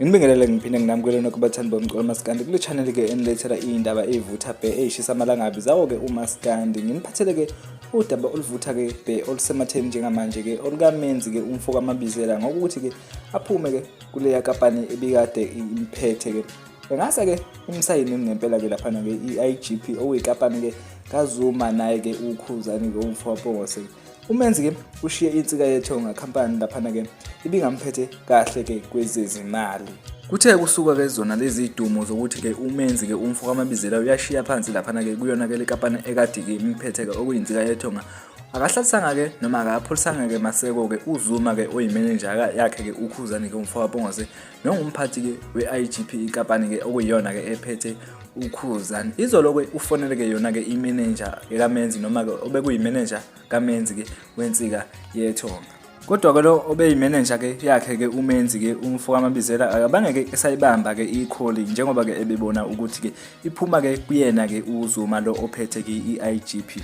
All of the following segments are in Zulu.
Nginibingelele ngiphinde nginamukele nokho bathandi bomculo maskandi kule channel ke enilethela iy'ndaba ey'vutha bhe ey'shisa amalangabi zawo-ke umaskandi. Nginiphathele-ke udaba oluvutha-ke bhe olusematheni njengamanje-ke olukamenzi-ke umfo kaMabizela ngokuthi-ke aphume-ke kuleya kampani ebikade imphethe-ke. Engase-ke imsayine ngempela-ke laphana-ke i-IGP okuyikampani-ke kaZuma naye-ke uKhuzani-ke umfo kaMpungose. Umenzi ke ushiye insika yethonga company laphana ke ibingamphethe kahle ke kwezezimali. Kuthe kusuka ke zona lezi dumo zokuthi ke umenzi ke umfo kaMabizela uyashiya phansi laphana ke kuyona ke lekampani ekade ke imphethe ke okuyinsika yethonga akahlalisanga ke noma akapholisanga ke maseko ke uZuma ke oyimenenja yakhe ke uKhuzani ke umfo kaMpungose nongumphathi ke we-IGP inkampani ke okuyiyona ke ephethe uKhuzani. Izolo ke ufonele ke yona ke imenenja kaMenzi noma ke obekuyimenenja kaMenzi ke wensika yethonga. Kodwa ke lo obeyimenenja ke yakhe ke uMenzi ke umfo kaMabizela akabange ke esayibamba ke ikholi njengoba ke ebebona ukuthi ke iphuma ke kuyena ke uZuma lo ophethe ke i-IGP.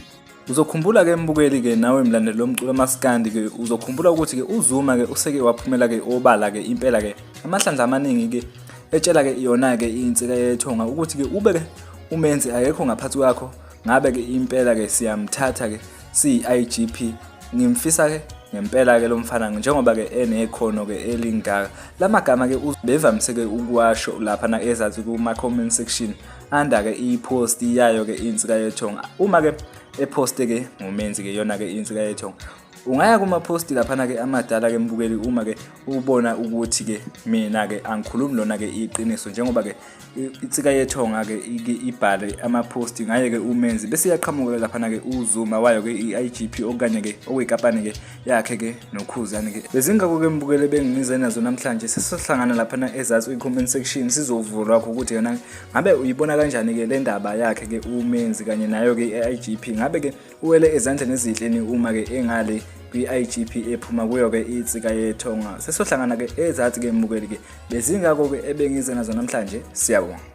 Uzokhumbula ke mbukeli ke nawe mlandeli lomculo maskandi ke uzokhumbula ukuthi ke uZuma ke useke waphumela ke obala ke impela ke amahlandla amaningi ke etshela ke yona ke insika yethonga ukuthi ke ube ke umenzi akekho ngaphansi kwakho ngabe ke impela ke siyamthatha ke siyi-IGP ngimfisa ke ngempela ke lo mfana njengoba ke enekhono ke elingaka lamagama ke bevamise ke ukuwasho lapha na ezathi kuma comment section under ke i-post yayo ke insika yethonga uma ke eposte ke ngomenzi ke yona ke insika yethonga ungaya kuma-post laphana ke amadala ke mbukeli uma ke ubona ukuthi ke mina ke angikhulumi lona ke iqiniso njengoba ke insika yethonga ke ibhale ama-post ngaye ke umenzi bese iyaqhamuka laphana ke uZuma wayo ke i-IGP okanye ke okuyikampani ke yakhe ke noKhuzani ke. Bezingako ke mbukele bengize nazo namhlanje sesizohlangana laphana ezansi kwi-comment section sizovulwa ukuthi yona ngabe uyibona kanjani ke le ndaba yakhe ke uMenzi kanye nayo ke i-IGP ngabe ke uwele ezandleni ezinhle ni uma ke engale kwi-IGP ephuma kuyo ke insika yethonga. Sesizohlangana ke ezansi ke mbukeli ke bezingako ke ebengize nazo namhlanje siyabonga.